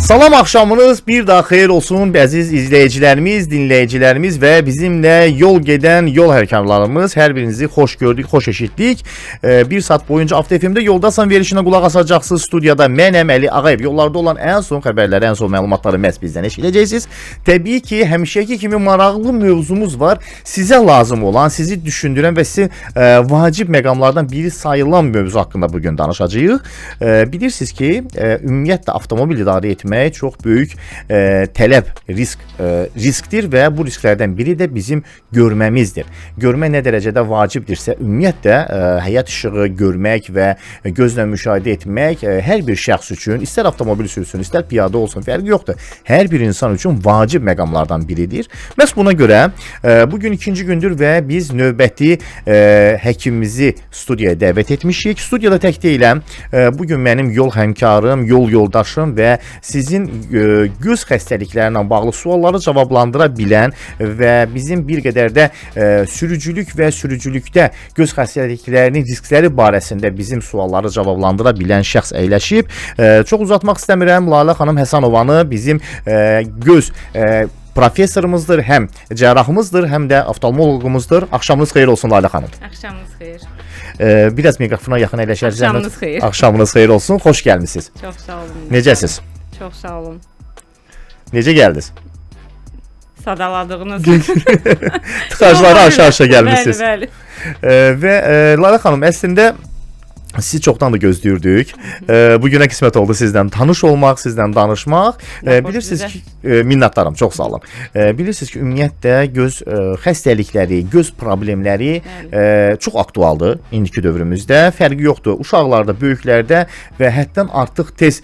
Salam, axşamınız bir daha xeyir olsun əziz izləyicilərimiz, dinləyicilərimiz və bizimlə yol gedən yol hərkarlarımız. Hər birinizi xoş gördük, xoş eşitdik. Bir saat boyunca Avto FM-də Yoldasan verilişinə qulaq asacaqsınız. Studiyada mənəm Əli Ağayev. Yollarda olan ən son xəbərləri, ən son məlumatları məhz bizdən eşidəcəksiniz. Təbii ki, həmişəki kimi maraqlı mövzumuz var. Sizə lazım olan, sizi düşündürən və sizin vacib məqamlardan biri sayılan mövzu haqqında bu gün danışacağıq. Bilirsiniz ki, ümumiyyətlə avtomobil idarə etmək çox böyük tələb, riskdir və bu risklərdən biri də bizim görməmizdir. Görmə nə dərəcədə vacibdirsə, ümumiyyətlə həyat işığı görmək və gözlə müşahidə etmək hər bir şəxs üçün, istər avtomobil sürsün, istər piyada olsun, fərqi yoxdur. Hər bir insan üçün vacib məqamlardan biridir. Məhz buna görə bu gün ikinci gündür və biz növbəti həkimimizi studiyaya dəvət etmişik. Studiyada tək deyiləm. Bu gün mənim yol həmkarım, yol yoldaşım və sizin göz xəstəlikləri ilə bağlı sualları cavablandıra bilən və bizim bir qədər də sürücülük və sürücülükdə göz xəstəliklərinin riskləri barəsində bizim sualları cavablandıra bilən şəxs əyləşib. Çox uzatmaq istəmirəm. Lalə xanım Həsənovanı bizim göz professorumuzdur, həm cərrahımızdır, həm də oftalmoloqumuzdur. Axşamınız xeyir olsun Lalə xanım. Axşamınız xeyir. Biraz mikrofona yaxın əyləşərsiniz. Axşamınız xeyir. Axşamınız xeyir olsun. Xoş gəlmisiniz. Çox sağ olun. Necəsiz? Çox sağ olun. Necə gəldiniz? Sadaladığınız Tıxacları aşağı-aşağı gəlmisiniz. Bəli, bəli. Və Lalə xanım, əslində sizi çoxdan da gözləyirdik. Bugünə qismət oldu sizdən tanış olmaq, sizdən danışmaq. Bilirsiniz ki, minnətdaram, çox sağ olun. Bilirsiniz ki, ümumiyyətlə göz xəstəlikləri, göz problemləri çox aktualdır indiki dövrümüzdə. Fərqi yoxdur. Uşaqlarda, böyüklərdə və həddən artıq tez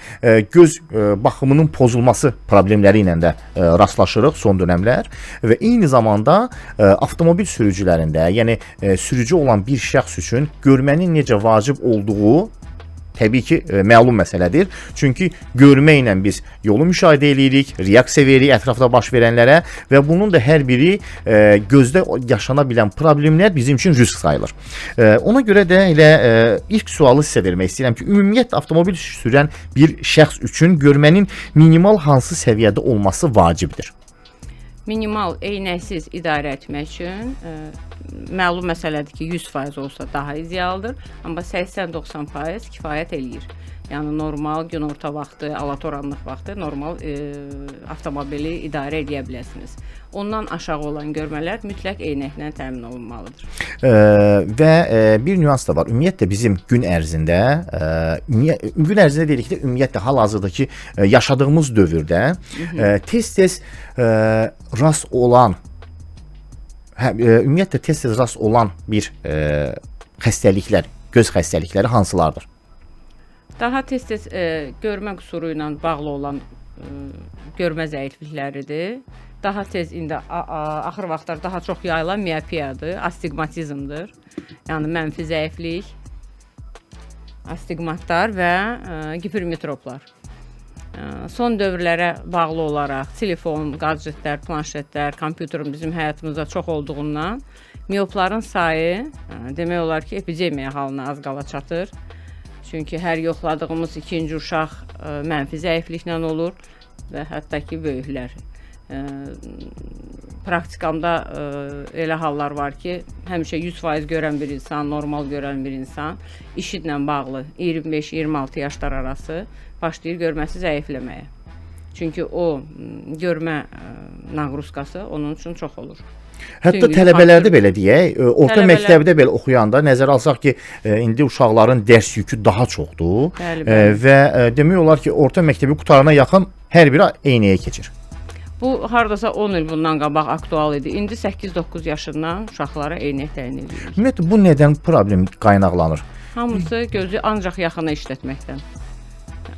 göz baxımının pozulması problemləri ilə də rastlaşırıq son dönəmlər və eyni zamanda avtomobil sürücülərində, yəni sürücü olan bir şəxs üçün görmənin necə vacib olduğu təbii ki, məlum məsələdir. Çünki görmə ilə biz yolu müşahidə eləyirik, reaksiya veririk ətrafda baş verənlərə və bunun da hər biri gözdə yaşana bilən problemlər bizim üçün risk sayılır. Ona görə də elə ilk sualı sizə vermək istəyirəm ki, ümumiyyətlə avtomobil sürən bir şəxs üçün görmənin minimal hansı səviyyədə olması vacibdir? Minimal eynəksiz idarə etmək üçün məlum məsələdir ki, 100% olsa daha idealdır, amma 80-90% kifayət eləyir. Yəni normal günorta vaxtı, alatoranlıq vaxtı normal avtomobili idarə edə biləsiniz. Ondan aşağı olan görmələr mütləq eynəklə təmin olunmalıdır. Və bir nüans da var. Ümumiyyətlə bizim gün ərzində, gün ərzində deyirik də, ümumiyyətlə hal-hazırdakı yaşadığımız dövrdə tez-tez rast olan, ümumiyyətlə tez-tez rast olan bir xəstəliklər, göz xəstəlikləri hansılardır? Daha tez-tez görmə qüsuru ilə bağlı olan görmə zəiflikləridir. Daha tez indi axır vaxtlar daha çox yayılan miopiyadır, astigmatizmdir. Yəni mənfi zəiflik, astigmatlar və gipermetroplar. Son dövrlərə bağlı olaraq telefon, gadgetlər, planşetlər, kompüterin bizim həyatımızda çox olduğundan miopların sayı demək olar ki, epidemiya halına az qala çatır. Çünki hər yoxladığımız ikinci uşaq mənfi zəifliklə olur və hətta ki, böyüklər. Praktikamda elə hallar var ki, həmişə 100% görən bir insan, normal görən bir insan işi ilə bağlı 25-26 yaşlar arası başlayır görməsi zəifləməyə. Çünki o görmə naqruskası onun üçün çox olur. Hətta tələbələrdə belə deyək, orta məktəbdə belə oxuyanda nəzərə alsaq ki, indi uşaqların dərs yükü daha çoxdur. Bəli, bəli. Və demək olar ki, orta məktəbi qutarana yaxın hər biri eynəyə keçir. Bu hardasa 10 il bundan qabaq aktual idi. İndi 8-9 yaşından uşaqlara eynək təyin edirik. Ümumiyyətlə bu nədən problem qaynaqlanır? Hamısı gözü ancaq yaxına işlətməkdən.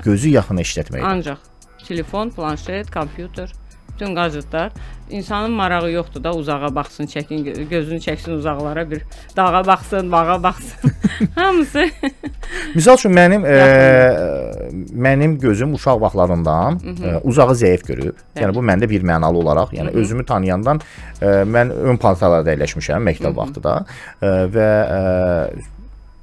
Gözü yaxına işlətməkdən. Ancaq telefon, planşet, kompüter, bütün gadgetlar. İnsanın marağı yoxdur da uzağa baxsın, çəkin, gözünü çəksin uzaqlara, bir dağa baxsın, bağa baxsın. Hamısı. Misal üçün mənim mənim gözüm uşaq vaxtlarından uzağı zəif görüb. Yəni bu məndə bir mənalı olaraq, yəni özümü tanıyandan mən ön partalarda əyləşmişəm məktəb vaxtı da və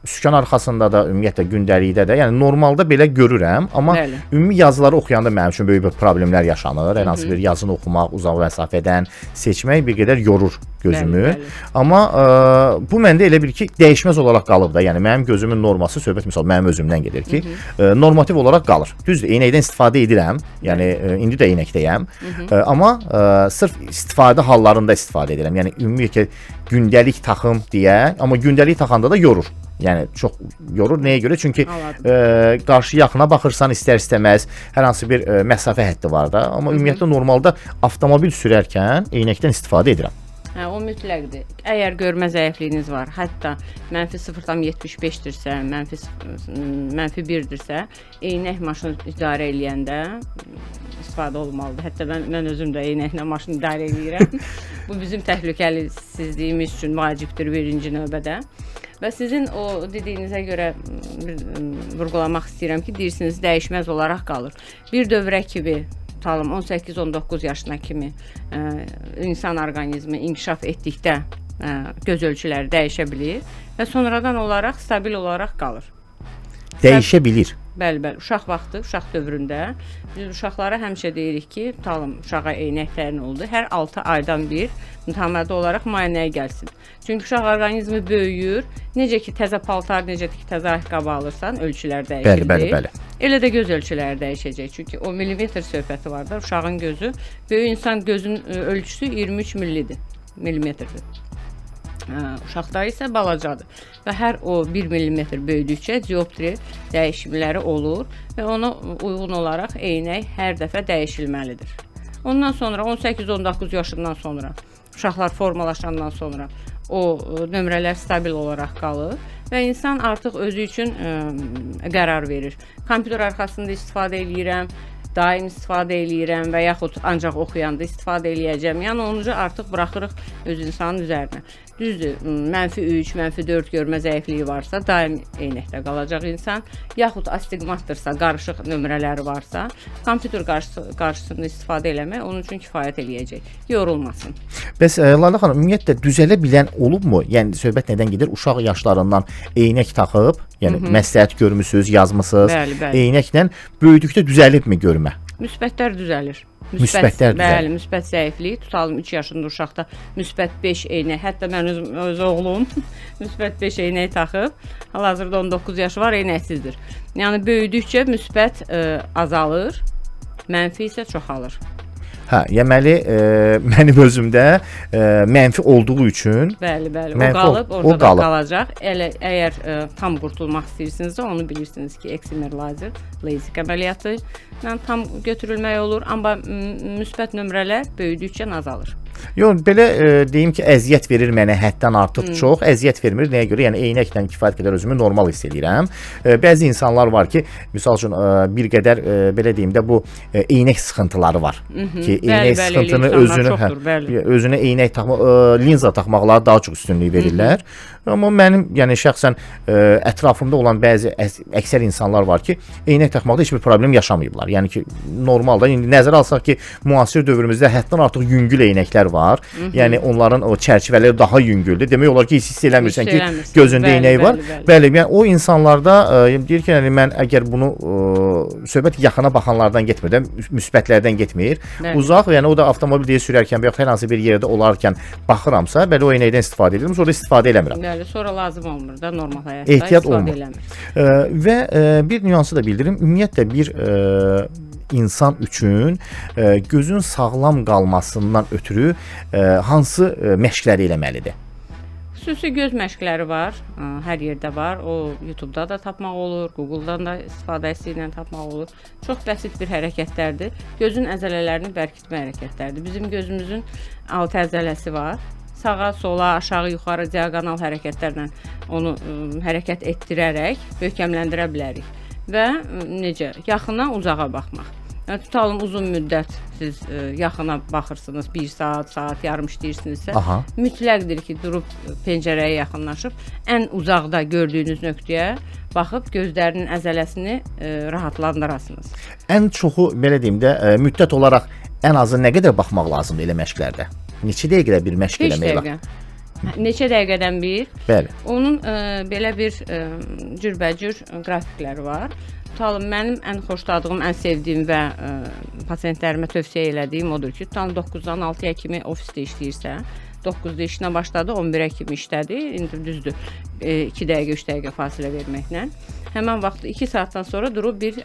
Sükan arxasında da, ümumiyyətlə gündəlikdə də, yəni normalda belə görürəm, amma Bəli. ümumi yazıları oxuyanda mənim üçün böyük bir problemlər yaşanır. Hər hansı bir yazını oxumaq, uzaq məsafədən seçmək bir qədər yorur gözümü. Bəli, bəli. Amma bu məndə elə bir ki, dəyişməz olaraq qalıb da. Yəni mənim gözümün norması, söhbət misal mənim özümdən gedir ki, normativ olaraq qalır. Düzdür, eynəkdən istifadə edirəm. Yəni indi də eynəkdəyəm. Amma sırf istifadə hallarında istifadə edirəm. Yəni ümumiyyətlə gündəlik taxım deyə, amma gündəlik taxanda da yorur. Yəni çox yorur. Nəyə görə? Çünki qarşı yaxına baxırsan istər-istəməz hər hansı bir məsafə həddi var da. Amma ümumiyyətlə normalda avtomobil sürərkən eynəkdən istifadə edirəm. Hə, o mütləqdir. Əgər görmə zəifliyiniz var, hətta -0,75-dirsə, -1-dirsə, eynək maşın idarə eləyəndə istifadə olmalıdır. Hətta mən özüm də eynəklə maşın idarə eləyirəm. Bu bizim təhlükəsizliyimiz üçün vacibdir birinci növbədə. Və sizin o dediyinizə görə vurğulamaq istəyirəm ki, deyirsiniz dəyişməz olaraq qalır. Bir dövrə kimi, tutalım 18-19 yaşına kimi insan orqanizmi inkişaf etdikdə göz ölçüləri dəyişə bilir və sonradan olaraq stabil olaraq qalır. Dəyişə bilir. Bəli, bəli. Uşaq vaxtı, uşaq dövründə biz uşaqlara həmişə deyirik ki, tutalım uşağa eynək təyin oldu. Hər 6 aydan bir mütəmadi olaraq müayinəyə gəlsin. Çünki uşaq orqanizmi böyüyür. Necə ki təzə paltar, necə ki təzə ayaqqabı alırsan, ölçülər dəyişir. Bəli, bəli, bəli. Elə də göz ölçüləri dəyişəcək. Çünki o millimetr söhbəti var da, uşağın gözü, böyük insan gözün ölçüsü 23 millidir, millimetrdir. Uşaqda isə balacadır və hər o 1 millimetr böyüdükcə dioptri dəyişimləri olur və ona uyğun olaraq eynək hər dəfə dəyişilməlidir. Ondan sonra 18-19 yaşından sonra uşaqlar formalaşandan sonra o nömrələr stabil olaraq qalır və insan artıq özü üçün qərar verir. Kompüter arxasında istifadə eləyirəm, daim istifadə eləyirəm və yaxud ancaq oxuyanda istifadə eləyəcəm. Yəni onu artıq buraxırıq öz insanın üzərinə. Düzdür, -3, -4 görmə zəifliyi varsa, daim eynəkdə qalacaq insan, yaxud astigmatdırsa, qarışıq nömrələri varsa, kompüter qarşısında istifadə eləmək onun üçün kifayət eləyəcək. Yorulmasın. Bəs Lalə xanım, ümumiyyətlə düzələ bilən olubmu? Yəni söhbət nədən gedir? Uşaq yaşlarından eynək taxıb, yəni məsləhət görmüsüz, yazmısınız. Bəli, bəli. Eynəklə böyüdükdə düzəlibmi görmə? Müsbətlər düzəlir. Müsbətlər düzəlir. Bəli, müsbət zəiflik. Tutalım 3 yaşında uşaqda müsbət 5 eynək. Hətta mən öz oğlum müsbət 5 eynək taxıb. Hal-hazırda 19 yaşı var, eynəksizdir. Yəni böyüdükcə müsbət azalır, mənfi isə çoxalır. Hə, deməli mənim özümdə mənfi olduğu üçün bəli, bəli, o qalıb, orada da qalacaq. Elə əgər tam qurtulmaq istəyirsinizsə, onu bilirsiniz ki, eksimer lazer, lazik əməliyyatı ilə tam götürülmək olur, amma müsbət nömrələr böyüdükcə azalır. Yox, belə deyim ki, əziyyət verir mənə həddən artıq çox, əziyyət vermir. Nəyə görə? Yəni eynəklə kifayət qədər özümü normal hiss eləyirəm. Bəzi insanlar var ki, misal üçün bir qədər belə deyim də bu eynək sıxıntıları var. Ki eynək sıxıntını özünü, özünə eynək taxma, linza taxmaqlara daha çox üstünlük verirlər. Amma mənim, yəni şəxsən ətrafımda olan bəzi əksər insanlar var ki, eynək taxmaqda heç bir problem yaşamayıblar. Yəni ki, normalda indi nəzərə alsaq ki, müasir dövrümüzdə həddən artıq yüngül eynəklər var. Yəni onların o çərçivələri daha yüngüldür. Demək olar ki, heç hiss eləmirsən ki, gözündə eynək var. Bəli, yəni o insanlarda deyir ki, yəni mən əgər bunu söhbət yaxına baxanlardan getmir də, müsbətlərdən getmir. Uzaq, yəni o da avtomobil deyə sürərkən və yaxud hər hansı bir yerdə olarkən baxıramsa, bəli o eynəkdən istifadə edirəm, sonra istifadə eləmirəm. Bəli, sonra lazım olmur da normal həyatda ehtiyat istifadə olmur. Eləmir. Və bir nüansı da bildirim. Ümumiyyətlə bir insan üçün gözün sağlam qalmasından ötürü hansı məşqləri eləməlidir? Xüsusi göz məşqləri var, hər yerdə var. O YouTube-da da tapmaq olur, Google-dan da istifadəsi ilə tapmaq olur. Çox bəsit bir hərəkətlərdir. Gözün əzələlərini bərkitmə hərəkətlərdir. Bizim gözümüzün 6 əzələsi var. Sağa, sola, aşağı, yuxarı diaqonal hərəkətlərlə onu hərəkət etdirərək möhkəmləndirə bilərik. Və necə? Yaxına, uzağa baxmaq. Yəni, tutalım uzun müddət siz yaxına baxırsınız, bir saat, saat yarım işləyirsinizsə, mütləqdir ki, durub pəncərəyə yaxınlaşıb ən uzaqda gördüyünüz nöqtəyə baxıb gözlərinin əzələsini rahatlandırasınız. Ən çoxu, belə deyim də, müddət olaraq ən azı nə qədər baxmaq lazımdır elə məşqlərdə? Neçə dəqiqədə bir məşq eləmək lazımdır? Neçə dəqiqədən bir? Bəli. Onun belə bir cürbəcür qrafikləri var. Tutalım, mənim ən xoşladığım, ən sevdiyim və pasientlərimə tövsiyə elədiyim odur ki, tutalım 9-dan 6-ya kimi ofisdə işləyirsə, 9-da işinə başladı, 11-ə kimi işlədi. İndi düzdür, 2 dəqiqə, 3 dəqiqə fasilə verməklə. Həmən vaxt 2 saatdan sonra durub bir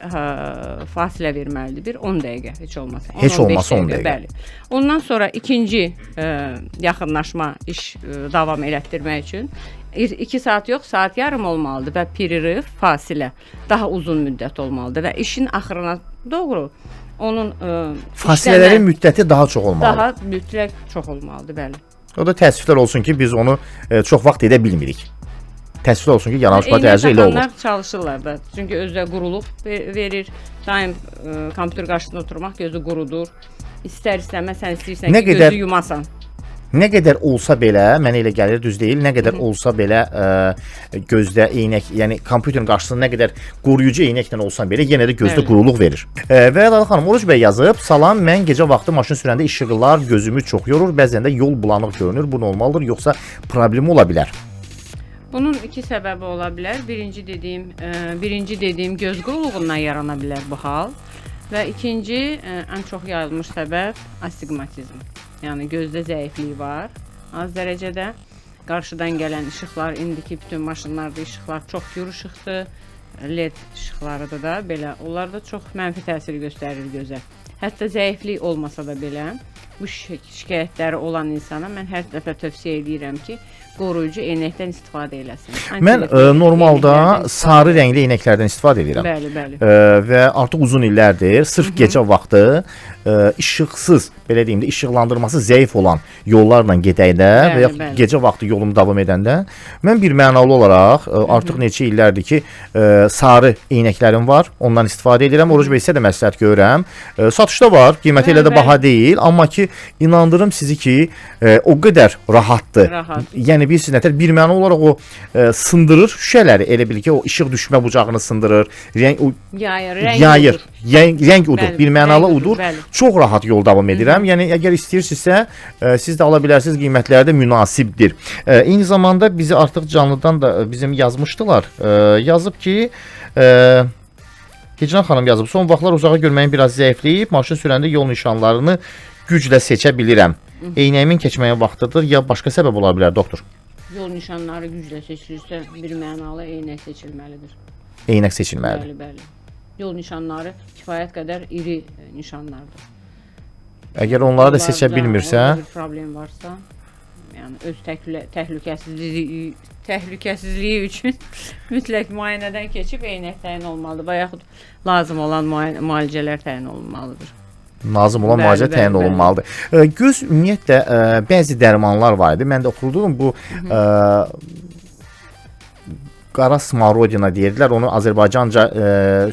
fasilə verməlidir. Bir 10 dəqiqə heç olmasa. Heç 10-15 olmasa 10 dəqiqə. Bəli. Ondan sonra ikinci yaxınlaşma iş davam elətdirmək üçün 2 saat yox, saat yarım olmalıdır və перерыв, fasilə daha uzun müddət olmalıdır və işin axırına doğru onun Fasilələrin işləmə müddəti daha çox olmalıdır. daha mütləq çox olmalıdır, bəli. O da təəssüflər olsun ki, biz onu çox vaxt edə bilmirik. Təəssüflər olsun ki, yanaşma Eynək tərzi elə olur. taxanlar çalışırlar da. Çünki özdə quruluq verir. Daim kompüter qarşısında oturmaq gözü qurudur. İstər-istəməz sən istəyirsən Nə ki, qədər- gözü yumasan. Nə qədər olsa belə, mənə elə gəlir, düz deyil, nə qədər olsa belə gözdə eynək, yəni kompüterin qarşısında nə qədər qoruyucu eynəklə olsan belə yenə də gözdə Bəli. quruluq verir. Və Əlal xanım, Oruc bəy yazıb, salam, mən gecə vaxtı maşın sürəndə işıqlar gözümü çox yorur, bəzən də yol bulanıq görünür. Bu normaldır, yoxsa problemi ola bilər? Bunun iki səbəbi ola bilər. Birinci dediyim göz quruluğundan yarana bilər bu hal və ikinci ən çox yayılmış səbəb astigmatizm. Yəni gözdə zəiflik var az dərəcədə. Qarşıdan gələn işıqlar, indiki bütün maşınlarda işıqlar çox gür işıqdır. LED işıqlarıdır da belə. Onlar da çox mənfi təsir göstərir gözə. Hətta zəiflik olmasa da belə bu şikayətləri olan insana mən hər dəfə tövsiyə eləyirəm ki, qoruyucu eynəkdən istifadə eləsin. Mən Antirefleks normalda eynəklərdən sarı istifadə rəngli eynəklərdən istifadə edirəm. Bəli, bəli. Və artıq uzun illərdir sırf gecə vaxtı işıqsız, belə deyim də, işıqlandırması zəif olan yollarla gedəndə və yaxud gecə vaxtı yolumu davam edəndə mən bir mənalı olaraq artıq neçə illərdir ki, sarı eynəklərim var, ondan istifadə edirəm. Oruc bəy, sizə də məsləhət görürəm. Satışda var, qiyməti elə də baha deyil, amma ki inandırım sizi ki, o qədər rahatdır. Rahat. Yəni bilirsiniz nətər, bir məna olaraq o sındırır şüşələri, elə bil ki, o işıq düşmə bucağını sındırır. Rəng o Yayır, rəng yayır. udur. Rəng udur. Bəli, bir mənalı rəng udur, udur. bəli. Çox rahat yol davam edirəm. Yəni əgər istəyirsinizsə, siz də ala bilərsiniz, qiymətləri də münasibdir. Eyni zamanda bizi artıq canlıdan da bizim yazmışdılar. Yazıb ki, Hicran xanım yazıb, son vaxtlar uzağa görməyim biraz zəifləyib, maşın sürəndə yol nişanlarını güclə seçə bilirəm. Eynəyimin keçməyə vaxtıdır ya başqa səbəb ola bilər doktor? Yol nişanları güclə seçilirsə, bir mənalı eynək seçilməlidir. Eynək seçilməlidir. Bəli, bəli. Yol nişanları kifayət qədər iri nişanlardır. Əgər onları da seçə Onlarda bilmirsə, orada bir problem varsa, yəni öz təhlükəsizliyi üçün mütləq müayinədən keçib eynək təyin olunmalıdır və yaxud lazım olan müalicələr təyin olunmalıdır. Lazım olan müalicə təyin olunmalıdır. Göz ümumiyyətlə bəzi dərmanlar var idi. Mən də oxudum bu qara smorodina deyirdilər. Onu Azərbaycanca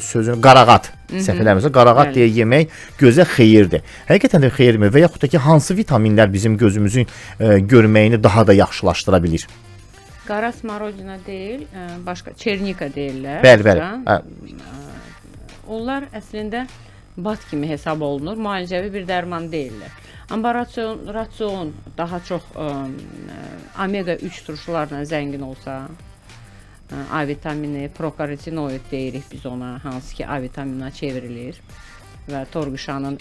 sözünü qarağat, səhv eləmirəmsə, qarağat deyə yemək gözə xeyirdir. Həqiqətən də xeyirmi və yaxud da ki hansı vitaminlər bizim gözümüzün görməyini daha da yaxşılaşdıra bilir? Qara smorodina deyil, başqa çernika deyirlər. Bəli, bəli. Hə. Onlar əslində bad kimi hesab olunur, müalicəvi bir dərman deyillər. Amma rasion daha çox omega 3 turşularla zəngin olsa, A vitamini, prokarotinoid deyirik biz ona, hansı ki A vitaminə çevrilir və torquşanın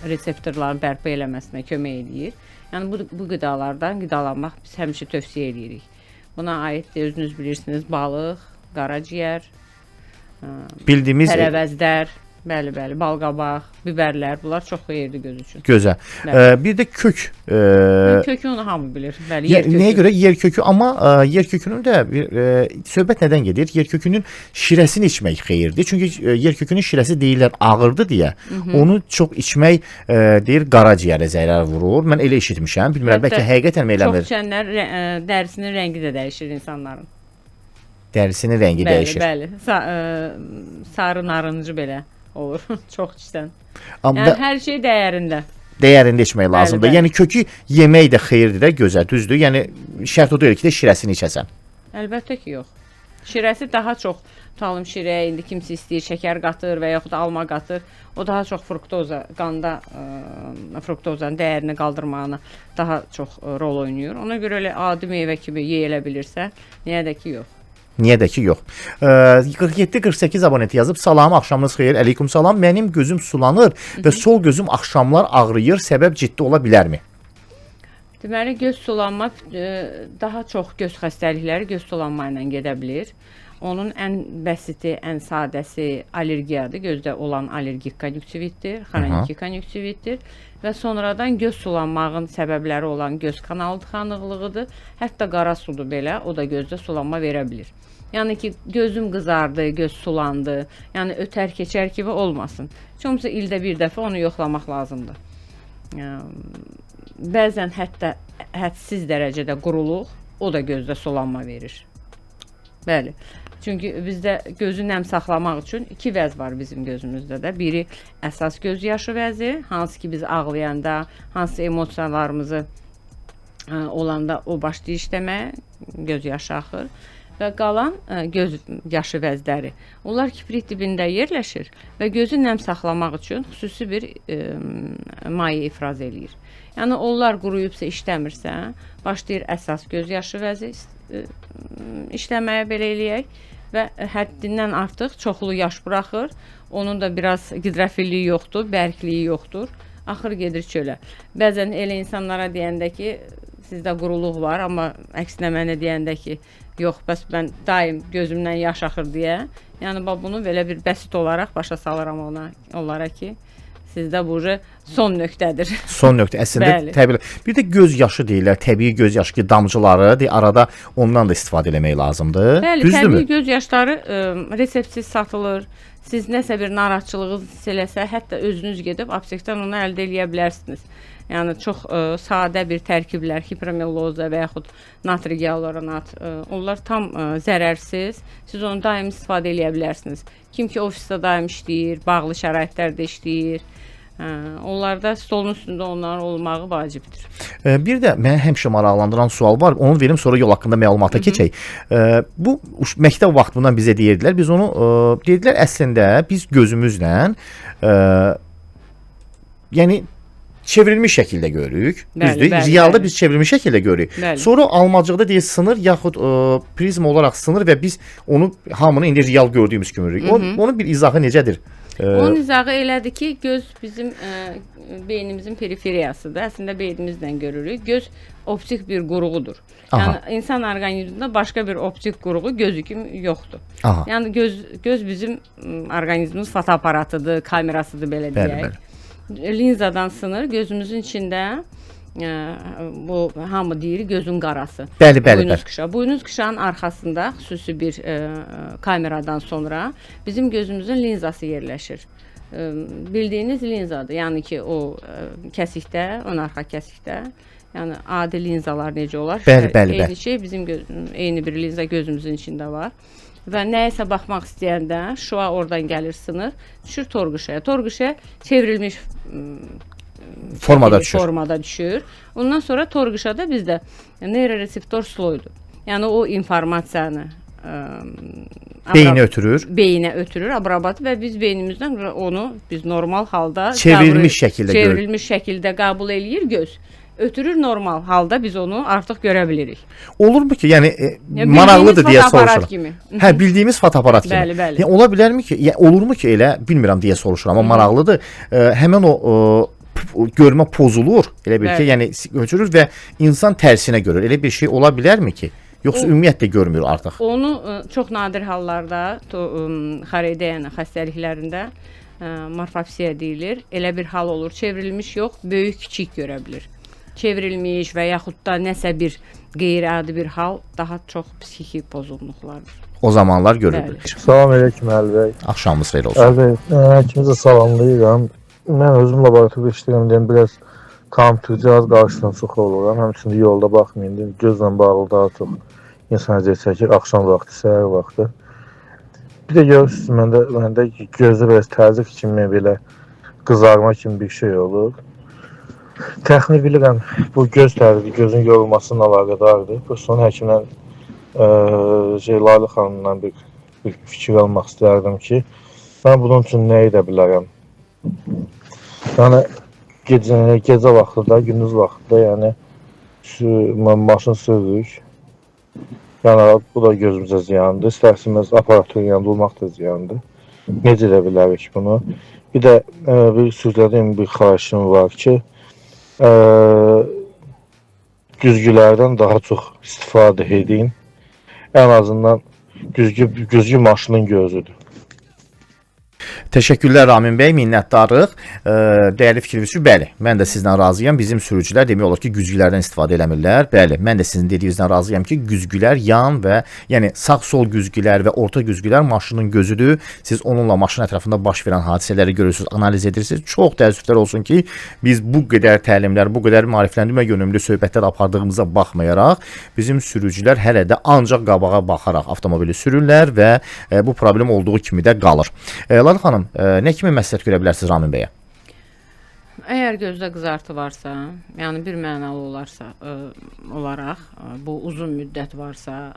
reseptorların bərpa eləməsinə kömək eləyir. Yəni bu qidalardan qidalanmaq biz həmişə tövsiyə eləyirik. Buna aiddir, özünüz bilirsiniz, balıq, qaraciyər, Bildiyimiz tərəvəzlər, bəli, bəli, balqabaq, bibərlər, bunlar çox xeyirli göz üçün. Gözə. Bəli. Bir də kök. Kökü onu hamı bilir. Bəli, yer Nəyə kökü. görə yer kökü, amma yer kökünün də bir söhbət nədən gedir? Yer kökünün şirəsini içmək xeyirdir. Çünki yer kökünün şirəsi deyirlər ağırdır deyə. Onu çox içmək deyir qaraciyərə zərər vurur. Mən elə eşitmişəm. Bilmirəm, Hətta bəlkə həqiqətən çox eləmir. içənlər dərisinin rəngi də dəyişir insanların. Dərisinin rəngi Bəli, dəyişir. bəli. Sarı narıncı belə olur çox içsən. Amma Yəni hər şey dəyərində. Dəyərində içmək lazımdır. Bəli, bəli. Yəni kökü yemək də xeyirdir də gözə, düzdür? Yəni şərt o deyil ki, də şirəsini içəsən. Əlbəttə ki, yox. Şirəsi daha çox, tutalım şirəyə indi kimsə istəyir şəkər qatır və yaxud da alma qatır. O daha çox fruktoza, qanda fruktozanın dəyərini qaldırmağına daha çox rol oynayır. Ona görə elə adi meyvə kimi yeyilə bilirsə, niyə də ki yox. Niyə də ki yox. 47-48 abonenti yazıb salam, axşamınız xeyir, əleykum salam. Mənim gözüm sulanır və sol gözüm axşamlar ağrıyır. Səbəb ciddi ola bilərmi? Deməli, göz sulanma daha çox göz xəstəlikləri göz sulanma ilə gedə bilir. Onun ən bəsiti, ən sadəsi allergiyadır. Gözdə olan allergik konjunktivitdir, xroniki konjunktivitdir və sonradan göz sulanmağın səbəbləri olan göz kanalı tıxanıqlığıdır. Hətta qara sudur belə, o da gözdə sulanma verə bilir. Yəni ki, gözüm qızardı, göz sulandı, yəni ötər keçər kimi olmasın. Heç olmasa ildə bir dəfə onu yoxlamaq lazımdır. Bəzən hətta hədsiz dərəcədə quruluq, o da gözdə sulanma verir. Bəli. Çünki bizdə gözü nəm saxlamaq üçün iki vəz var bizim gözümüzdə də. Biri əsas göz yaşı vəzi, hansı ki biz ağlayanda, hansı emosiyalarımızı olanda o başlayır işləməyə, göz yaşı axır. Və qalan göz yaşı vəzləri, onlar kiprik dibində yerləşir və gözü nəm saxlamaq üçün xüsusi bir maye ifraz eləyir. Yəni onlar quruyubsa, işləmirsə, başlayır əsas göz yaşı vəzi işləməyə, belə eləyək və həddindən artıq çoxlu yaş buraxır. Onun da biraz gidrofilliyi yoxdur, bərkliyi yoxdur. Axır gedir çölə. Bəzən elə insanlara deyəndə ki, sizdə quruluq var, amma əksinə mənə deyəndə ki, yox, bəs mən daim gözümdən yaş axır deyə. Yəni bunu belə bir bəsit olaraq başa salıram onlara ki, sizdə bu son nöqtədir. Son nöqtə. Əslində təbii. Bir də göz yaşı deyirlər, təbii göz yaşı ki, damcıları arada ondan da istifadə eləmək lazımdır. Bəli, düzdürmü? Təbii göz yaşları reseptsiz satılır. Siz nəsə bir narahatçılığınız hiss eləsə, hətta özünüz gedib aptekdən onu əldə eləyə bilərsiniz. Yəni çox sadə bir tərkiblər, hipromelloza və yaxud natri gialuronat, onlar tam zərərsiz. Siz onu daim istifadə eləyə bilərsiniz. Kim ki ofisdə daim işləyir, bağlı şəraitlərdə işləyir, onlarda stolun üstündə onların olmağı vacibdir. Bir də məni həmişə maraqlandıran sual var. Onu verim, sonra yol haqqında məlumata keçək. Bu məktəb vaxtından bizə deyirdilər. Biz onu deyirdilər, əslində biz gözümüzlə yəni çevrilmiş şəkildə görürük. Düzdür? Realda biz çevrilmiş şəkildə görürük. Bəli. Sonra almacıqda deyir sınır yaxud prizma olaraq sınır və biz onu hamını indi real gördüyümüz kimi görürük. Onun bir izahı necədir? Onun izahı elədir ki, göz bizim beynimizin periferiyasıdır. Əslində beynimizlə görürük. Göz optik bir qurğudur. Aha. Yəni insan orqanizmində başqa bir optik qurğu gözü kimi yoxdur. Aha. Yəni göz bizim orqanizmimiz fotoaparatıdır, kamerasıdır belə deyək. Bəli, bəli. Linzadan sınır gözümüzün içində bu hamı deyir gözün qarası. Bəli, bəli, buynuz qışa. Buynuz qışanın arxasında xüsusi bir kameradan sonra bizim gözümüzün linzası yerləşir. Bildiyiniz linzadır. Yəni ki o kəsikdə, ön arxa kəsikdə. Yəni adi linzalar necə olar? Bəli, bəli, eyni şey bizim eyni bir linza gözümüzün içində var. Və nəyəsə baxmaq istəyəndə şua oradan gəlir sınır, düşür torquşaya. Torquşaya çevrilmiş formada düşür. Formada düşür. Ondan sonra torquşada bizdə neyroreseptor sloydur. Yəni o informasiyanı beyinə ötürür. Beyinə ötürür, abrabat və biz beynimizdən onu biz normal halda çevrilmiş şəkildə çevrilmiş şəkildə qəbul eləyir göz. Ötürür normal halda biz onu artıq görə bilirik. Olurmu ki, yəni maraqlıdır deyə soruşuram. Hə, bildiyimiz fotoaparat kimi. Bəli, bəli. Yəni ola bilərmi ki, yəni olurmu ki elə bilmirəm deyə soruşuram, amma maraqlıdır. Həmin o görmə pozulur, elə bir ki, yəni ötürür və insan tərsinə görür. Elə bir şey ola bilərmi ki? Yoxsa ümumiyyətlə görmür artıq? Onu çox nadir hallarda xareydəyən xəstəliklərində morfopsiya deyilir. Elə bir hal olur, çevrilmiş yox, böyük kiçik görə bilir. Çevrilmiş və yaxud da nəsə bir qeyri-adi bir hal daha çox psixik pozğunluqlardır. O zamanlar görülür. Salam əleykum Əli bəy. Axşamınız xeyir olsun. Əli bəy, həkimizə salamlayıram. Mən özüm laboratoriyada işləyirəm, deyəm, biraz kompüter cihaz qarşısında çox oluram. Həmçinin yolda baxmayın, deyim, gözlə bağlı daha çox insan əziyyət çəkir. Axşam vaxtı, səhər vaxtı. Bir də görürsünüz, məndə gözdə biraz təzyiq kimi belə qızarma kimi bir şey olur. Təxmin bilirəm, bu göz təzyiqi, gözün yorulmasının əlaqədardır. Bu son həkimdən Lalə xanımdan bir fikir almaq istərdim ki, mən bunun üçün nə edə bilərəm? Yəni gecə vaxtı da, gündüz vaxtı da, yəni maşın sürürük. Yəni bu da gözümüzə ziyandır. İstər-istəməz aparatın yanında olmaq da ziyandır. Necə edə bilərik bunu? Bir də bir sürücülərdən bir xahişim var ki, güzgülərdən daha çox istifadə edin. Ən azından güzgü maşının gözüdür. Təşəkkürlər Ramin bəy, minnətdarıq. Dəyərli fikriniz üçün. Bəli, mən də sizlə razıyam. Bizim sürücülər demək olar ki, güzgülərdən istifadə eləmirlər. Bəli, mən də sizin dediyinizdən razıyam ki, güzgülər yan və yəni sağ-sol güzgülər və orta güzgülər maşının gözüdür. Siz onunla maşın ətrafında baş verən hadisələri görürsüz, analiz edirsiniz. Çox təəssüflər olsun ki, biz bu qədər təlimlər, bu qədər maarifləndirmə yönümlü söhbətlər apardığımıza baxmayaraq, bizim sürücülər hələ də ancaq qabağa baxaraq avtomobili sürürlər və bu problem olduğu kimi də qalır. Lalə xanım, nə kimi məsləhət görə bilərsiniz Ramin bəyə? Əgər gözdə qızartı varsa, yəni bir mənalı olarsa, olaraq bu uzun müddət varsa,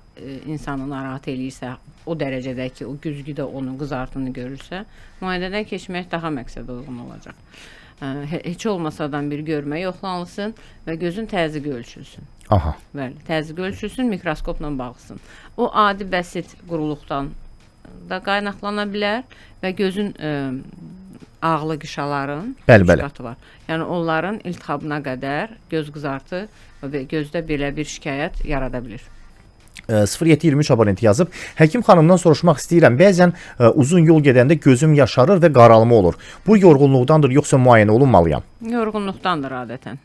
insanı narahat eləyirsə, o dərəcədə ki, o güzgüdə onun qızartını görürsə, müayinədən keçmək daha məqsədə uyğun olacaq. Heç olmasadan bir görmə yoxlanılsın və gözün təzyiqi ölçülsün. Aha. Bəli, təzyiqi ölçülsün, mikroskopla baxılsın. O adi bəsit quruluqdan da qaynaqlana bilər və gözün ağlı qişaların bəli. Var. Yəni onların iltihabına qədər göz qızartı və gözdə belə bir şikayət yarada bilir. 0723 abonenti yazıb. Həkim xanımdan soruşmaq istəyirəm. Bəzən uzun yol gedəndə gözüm yaşarır və qaralma olur. Bu yorğunluqdandır yoxsa müayinə olunmalıyam? Yorğunluqdandır adətən.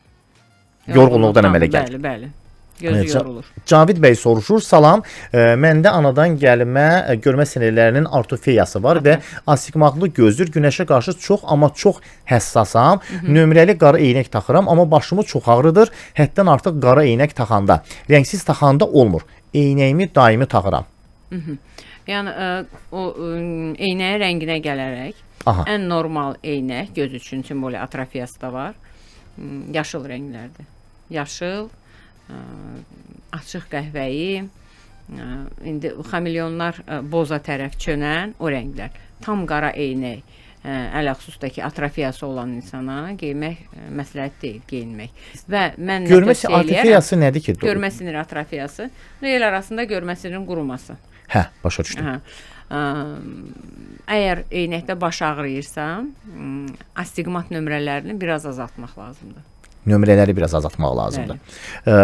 Yorğunluqdan əmələ gəlir. Bəli, bəli. Gözü yorulur. Cavid bəy soruşur. Salam, məndə anadan gəlmə görmə sinirlərinin artofiyası var və astigmatlı gözdür. Günəşə qarşı çox, amma çox həssasam. Nömrəli qara eynək taxıram, amma başımı çox ağrıdır. Həddən artıq qara eynək taxanda. Rəngsiz taxanda olmur. Eynəyimi daimi taxıram. Yəni o eynəyin rənginə gələrək ən normal eynək göz üçün simvoli atrofiyası da var. Yaşıl rənglərdir. Yaşıl, açıq qəhvəyi, indi xameleonlar boza tərəf çönən o rənglər. Tam qara eynək, ələxüsusda ki, atrofiyası olan insana geymək məsləhət deyil, geyinmək. Və mən görmə atrofiyası nədir ki? Görmə sinir atrofiyası. El arasında görmə sinirin quruması. Hə, başa düşdüm. Hə. Əgər eynəkdə baş ağrıyırsa, astigmat nömrələrini biraz azaltmaq lazımdır. Nömrələri biraz azaltmaq lazımdır.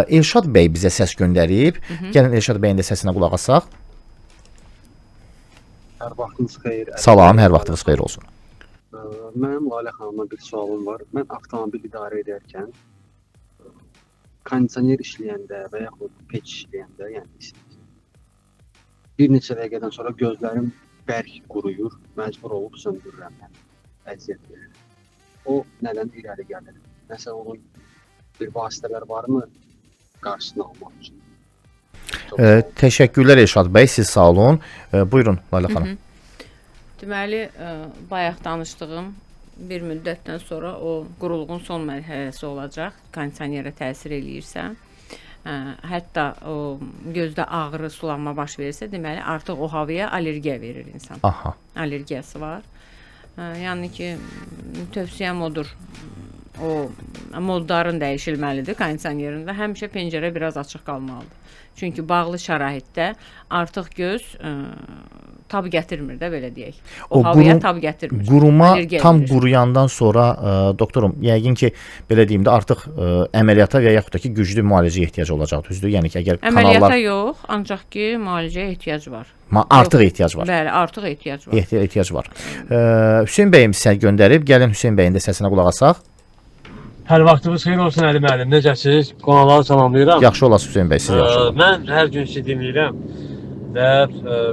Elşad bəy bizə səs göndərib. Gəlin Elşad bəyin də səsinə qulaq asaq. Hər vaxtınız xeyir. Salam, hər vaxtınız xeyir olsun. Mənim Lalə xanıma bir sualım var. Mən avtomobil idarə edərkən kondisioner işləyəndə və yaxud peç işləyəndə, yəni bir neçə dəqiqədən sonra gözlərim bərk quruyur, məcbur olub söndürürəm, yəni əziyyət verir. O nədən irəli gəlir? Nəsə onun bir vasitələr varmı qarşısını almaq üçün? Təşəkkürlər Elşad bəy, siz sağ olun. Buyurun Lalə xanım. Deməli, bayaq danışdığım bir müddətdən sonra o quruluğun son mərhələsi olacaq. Kondisionerə təsir eləyirsə, hətta o gözdə ağrı, sulanma baş verirsə, deməli artıq o havaya allergiya verir insan. Aha. Allergiyası var. Yəni ki, tövsiyəm odur. O modların dəyişilməlidir kondisionerin və həmişə pəncərə biraz açıq qalmalıdır. Çünki bağlı şəraitdə artıq göz tab gətirmir də, belə deyək. O havaya tab gətirmir. Quruma tam quruyandan sonra doktorum, yəqin ki, belə deyim də artıq əməliyyata və yaxud da ki, güclü müalicəyə ehtiyac olacaq, düzdür? Yəni ki, əgər kanallar... Əməliyyata yox, ancaq ki, müalicəyə ehtiyac var. Artıq ehtiyac var. Bəli, artıq ehtiyac var. Ehtiyac var. Hüseyn bəyim sizə göndərib. Gəlin Hüseyn bəyin də səsinə qulaq asaq. Hər vaxtınız xeyir olsun Əli müəllim. Necəsiniz? Qonaqları salamlayıram. Yaxşı olasınız Hüseyn bəy, siz yaxşı olun. Mən hər gün sizi dinləyirəm və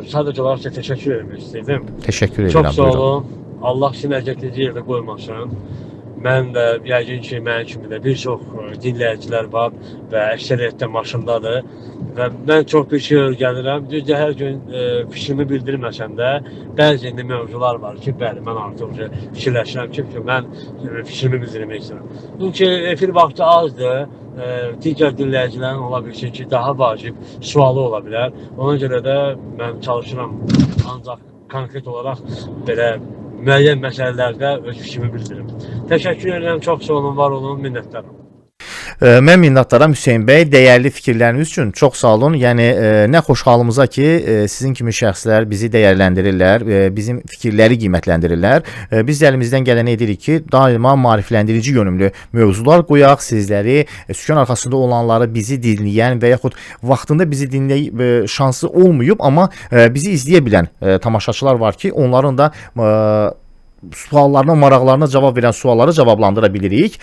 sadəcə olaraq sizə təşəkkür etmək istəyirdim. Təşəkkür edirəm. Çox sağ olun. Allah sizin əziyyətinizi yerdə qoymasın. Mən də yəqin ki, mənim kimi də bir çox dinləyicilər var və əksəriyyətdə maşındadır və mən çox bir şey öyrənirəm. Düzdür, hər gün fikrimi bildirməsəm də bəzi indi mövzular var ki, bəli, mən artıq fikirləşirəm ki, mən fikrimi bildirmək istəyirəm. Çünki efir vaxtı azdır. Digər dinləyicilərin ola bilsin ki, daha vacib sualı ola bilər. Ona görə də mən çalışıram ancaq konkret olaraq belə müəyyən məsələlərdə öz fikrimi bildirim. Təşəkkür edirəm, çox sağ olun, var olun, minnətdaram. Mən minnətdaram Hüseyn bəy, dəyərli fikirləriniz üçün çox sağ olun. Yəni nə xoş halımıza ki, sizin kimi şəxslər bizi dəyərləndirirlər, bizim fikirləri qiymətləndirirlər. Biz də əlimizdən gələni edirik ki, daima maarifləndirici yönümlü mövzular qoyaq, sizləri, sükan arxasında olanları, bizi dinləyən və yaxud vaxtında bizi dinləyib şansı olmayıb, amma bizi izləyə bilən tamaşaçılar var ki, onların da suallarına, maraqlarına cavab verən sualları cavablandıra bilirik.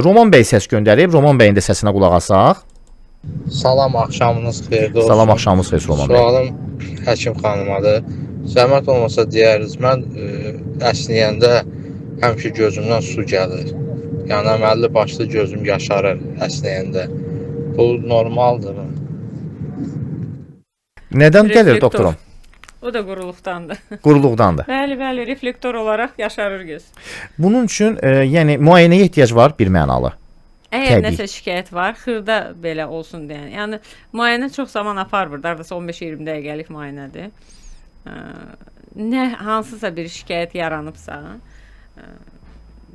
Roman bəy səs göndərib. Roman bəyin də səsinə qulaq asaq. Salam, axşamınız xeyirli olsun. Salam, axşamınız xeyir Roman bəy. Sualım həkim xanımadır. Zəhmət olmasa deyəriz, mən əsnəyəndə həmişə gözümdən su gəlir. Yəni əməlli başlı gözüm yaşarır əsnəyəndə. Bu normaldır mı? Nədən gəlir Reflektor. doktorum? O da quruluqdandır. Quruluqdandır. Bəli, bəli, reflektor olaraq yaşarır göz. Bunun üçün yəni müayinəyə ehtiyac var bir mənalı. Əgər Təbii. nəsə şikayət var, xırda belə olsun deyən. Yəni müayinə çox zaman aparmır. Hardasa 15-20 dəqiqəlik müayinədir. Nə hansısa bir şikayət yaranıbsa,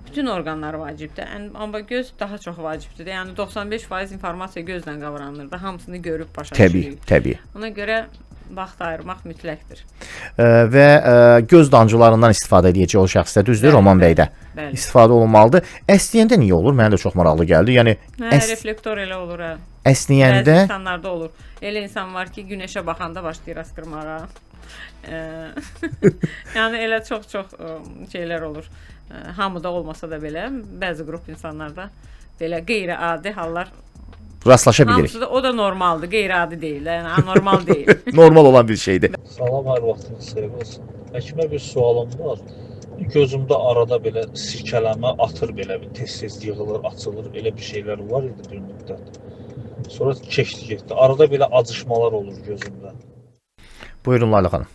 bütün orqanlar vacibdir. Amma göz daha çox vacibdir. Yəni 95% informasiya gözlə qavranılır da, hamısını görüb başa Təbii, düşürük. təbii. Ona görə vaxt ayırmaq mütləqdir. Və göz damcılarından istifadə edəcək o şəxsdə, düzdür Bəli, Roman bəli, bəydə? Bəli. İstifadə olunmalıdır. Əsnəyəndə niyə olur? Mənə də çox maraqlı gəldi. Yəni Hə, reflektor elə olur hə. əsnəyəndə Bəzi insanlarda olur. Elə insan var ki, günəşə baxanda başlayır asqırmağa. Yəni elə çox-çox şeylər olur. Hamıda olmasa da belə, bəzi qrup insanlarda belə qeyri-adi hallar rastlaşa bilirik. hamısı da o da normaldır, qeyri-adi deyil, yəni anormal deyil. Normal olan bir şeydir. Salam, hər vaxtınız xeyir olsun. Həkimə bir sualım var. Gözümdə arada belə sirkələnmə atır, belə bir tez-tez yığılır, açılır, elə bir şeylər var idi bir müddət. Sonra keçdi getdi. Arada belə acışmalar olur gözümdə. Buyurun Lalə xanım.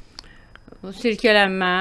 Bu sirkələnmə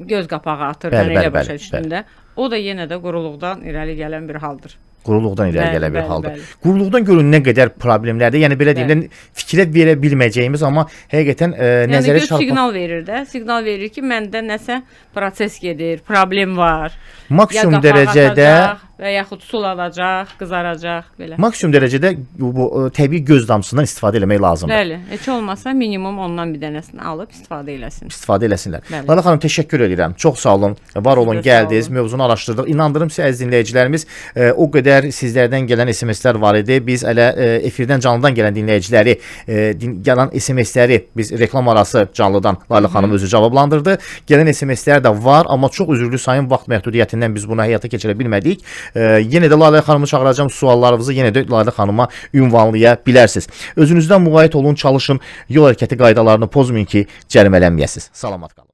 göz qapağı atır, Bəli, mən elə bəli, başa bəli, düşdüm də. O da yenə də quruluqdan irəli gələn bir haldır. Quruluqdan irəli Bəli, gələn bir bəli, haldır. bəli. Quruluqdan görün nə qədər problemlərdir. Yəni belə deyim də fikrə verə bilməyəcəyimiz, amma həqiqətən Yəni nəzərə göz çarpan siqnal verir də, siqnal verir ki, məndə nəsə proses gedir, problem var. Ya maksimum qapaq dərəcədə atacaq və yaxud sulanacaq, qızaracaq belə. maksimum dərəcədə bu təbii göz damcısından istifadə eləmək lazımdır. Bəli, heç olmasa minimum ondan bir dənəsini alıb istifadə eləsin. İstifadə eləsinlər. Bəli. Lalə xanım təşəkkür edirəm. Çox sağ olun. Var olun, də sağ gəldiniz. olun. Mövzunu araşdırdıq. İnandırım sizə əziz dinləyicilərimiz, o qədər sizlərdən gələn SMS-lər var idi. Biz hələ efirdən canlıdan gələn dinləyiciləri, gələn SMS-ləri biz reklam arası canlıdan Lalə xanım özü cavablandırdı. Gələn SMS-lər də var, amma çox üzrlü sayın vaxt məhdudiyyətindən biz bunu həyata keçirə bilmədik. Yenə də Lalə xanımı çağıracağam. Suallarınızı yenə də Lalə xanıma ünvanlaya bilərsiniz. Özünüzdən müğayət olun, çalışın, yol hərəkəti qaydalarını pozmayın ki, cərimələnməyəsiniz. Salamat qalın.